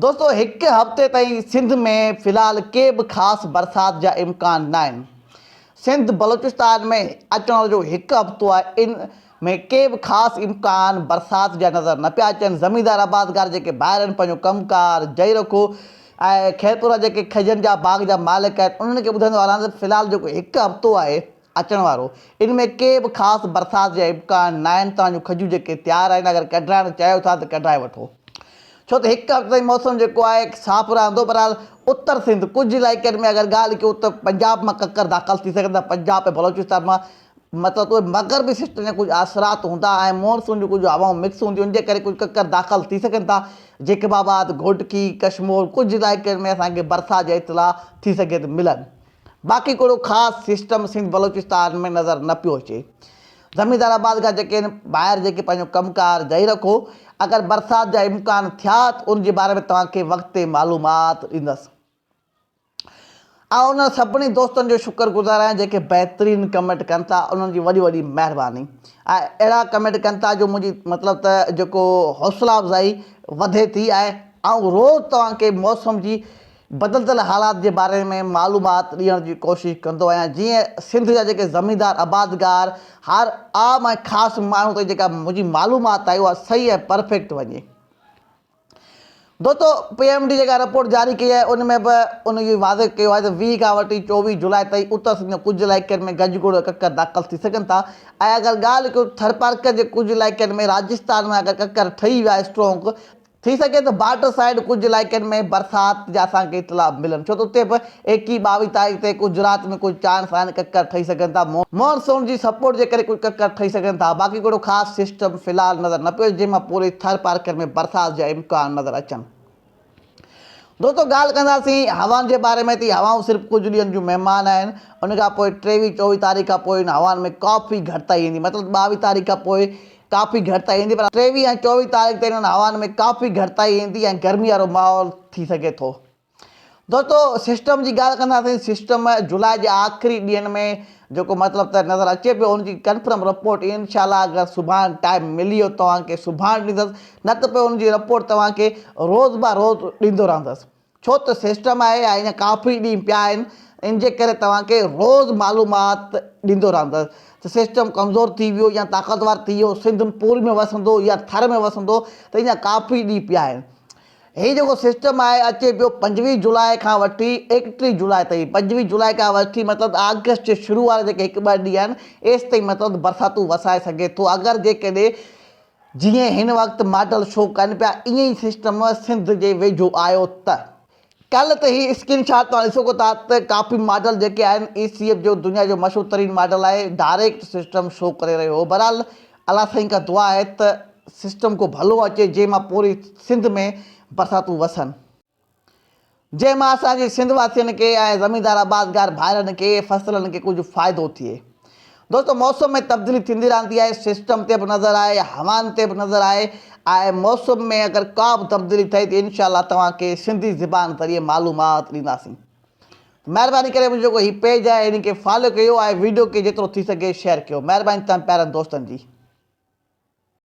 دوستو هڪ هفتي تائين سنڌ ۾ في الحال ڪي به خاص برسات جا امڪان ناهن. سنڌ بلوچستان ۾ اچڻ وارو جو هڪ هفتو آهي ان ۾ ڪي به خاص امڪان برسات جا نظر نه پيا اچن. زميندار آبادگار جيڪي ڀائر آهن پنهنجو ڪم ڪار جاري رکو ۽ خيرپور جا جيڪي کجين جا باغ جا مالڪ آهن انهن کي ٻڌائيندو هلان ته في الحال جيڪو هڪ هفتو آهي اچڻ وارو ان ۾ ڪي به خاص برسات جا امڪان ناهن توهان جون کجيون جيڪي تيار آهن اگر ڪڍرائڻ چاهيو ٿا ته ڪڍرائي وٺو ڇو ته هڪ هفتي تائين موسم جيڪو آهي صاف رهندو بهرحال اتر سنڌ ڪجهه علائقن ۾ اگر ڳالهه ڪيون ته پنجاب مان ڪڪر داخل ٿي سگهن ٿا پنجاب ۽ بلوچستان مان مطلب ته اهي مغربي سسٽم جا ڪجهه اثرات هوندا ۽ مونسون جون ڪجهه هوائون مڪس هونديون ان جي ڪري ڪجهه ڪڪر داخل ٿي سگهن ٿا جيڪب آباد گهوٽڪي ڪشمور ڪجهه علائقن ۾ اسان کي برسات جا اطلاع ٿي سگهي ته ملن باقي ڪهڙو خاص سسٽم سنڌ بلوچستان ۾ نظر نه پيو اچي. زميندار آبادگار جيڪي آهن ڀائر جيڪي پنهنجو ڪم ڪار جاري رکو اگر برسات جا امڪان ٿيا ته ان جي باري ۾ توهان کي وقت تي معلومات ڏيندس. آئون انهن سڀني دوستن جو شڪر گذار آهيان جيڪي بهترين ڪمينٽ ڪن ٿا انهن جي وڏي وڏي مهرباني ۽ اهڙا ڪمينٽ ڪن ٿا جو منهنجي مطلب ته جيڪو حوصلا افزائي وڌي ٿي ۽ آئون روز توهان کي موسم جي بدلندڙ حالات جي باري ۾ معلومات ڏيڻ جي ڪوشش ڪندو آهيان جيئن سنڌ جا جيڪي زميندار آبادگار هر عام ۽ خاص ماڻهو تائين جيڪا منهنجي معلومات آهي اها صحيح ۽ پرفيڪٽ وڃي. دوستو پي ايم ڊي جيڪا رپورٽ جاري ڪئي آهي ان ۾ به ان اهو واضح ڪيو آهي ته 20 کان وٺي 24 جولاء تائين اتر سنڌ جي ڪجهه علائقن ۾ گجگوڙ ۽ ڪڪر داخل ٿي سگهن ٿا ۽ اگر ڳالهه ڪيون ٿرپارڪر جي ڪجهه علائقن ۾ راجستان ۾ اگر ڪڪر ٺهي ويا اسٽرونگ ٿي سگهي ٿو بارڊر سائيڊ ڪجهه علائقن ۾ برسات جا اسان کي اطلاع ملن ڇو ته اتي به ايڪيهه ٻاويهه تاريخ تي گجرات ۾ ڪجهه چانس آهن ڪڪر ٺهي سگهن ٿا مون سون جي سپورٽ جي ڪري ڪجهه ڪڪر ٺهي سگهن ٿا باقي ڪهڙو خاص سسٽم في الحال نظر نه پيو اچي جنهن مان پوري ٿر پارڪر ۾ برسات جا امڪان نظر اچن. دوستو ڳالهه ڪنداسين هوائن جي باري ۾ ته هوائون صرف ڪجهه ڏينهن جون مهمان آهن ان کان پوء ٽيويهه چوويهه تاريخ کان پوء ان هوائن ۾ ڪافي گهٽتائي ايندي مطلب ٻاويهه تاريخ کان پوء ڪافي گهٽتائي ايندي پر ٽيويهه ۽ چوويهه تاريخ تائين انهن هوائن ۾ ڪافي گهٽتائي ايندي ۽ گرمي وارو ماحول ٿي سگهي ٿو. دوستو سسٽم جي ڳالهه ڪنداسين سسٽم جولاء جي آخري ڏينهن ۾ جيڪو مطلب ته نظر اچي پيو ان جي ڪنفرم رپورٽ انشاء الله اگر سڀاڻ ٽائيم ملي ويو توهان کي سڀاڻ ڏيندس نه ته پوء ان جي رپورٽ توهان کي روز با روز ڏيندو رهندس ڇو ته سسٽم آهي ۽ اڃا ڪافي ڏينهن پيا آهن ان جي ڪري توهان کي روز معلومات ڏيندو رهندس ته سسٽم ڪمزور ٿي ويو يا طاقتور ٿي ويو سنڌ پوري ۾ وسندو يا ٿر ۾ وسندو ته اڃا ڪافي ڏينهن پيا آهن هي جيڪو سسٽم آهي اچي پيو 25 جولاء کان وٺي 31 جولاء تائين 25 جولاء کان وٺي مطلب آگسٽ جي شروع وارا جيڪي هڪ ٻه ڏينهن آهن ايستائين مطلب برساتون وسائي سگهي ٿو اگر جيڪڏهن جيئن هن وقت ماڊل شو ڪن پيا ائين ئي سسٽم سنڌ جي ويجهو آيو ته. ڪلهه ته هي اسڪرين شاٽ توهان ڏسو ٿا ته ڪافي ماڊل جيڪي آهن اي سي ايف جو دنيا جو مشهور ترين ماڊل آهي ڊائريڪٽ سسٽم شو ڪري رهيو هو بهرحال الله سائين کان دعا آهي ته سسٽم ڪو ڀلو اچي جنهن مان پوري سنڌ ۾ برساتون وسن. جنهن مان اسان جي سنڌ واسين کي ۽ زميندار آبادگار ڀائرن کي فصلن کي ڪجهه فائدو ٿئي. دوستو موسم ۾ تبديلي ٿيندي رهندي آهي سسٽم تي به نظر آهي هوائن تي به نظر آهي ۽ موسم ۾ اگر ڪا به تبديلي ٿئي ته انشاء الله توهان کي سنڌي زبان ذريعي معلومات ڏينداسين. مهرباني ڪري منهنجو جيڪو هي پيج آهي ان کي فالو ڪيو ۽ ويڊيو کي جيترو ٿي سگهي شيئر ڪيو مهرباني توهان پيارن دوستن جي.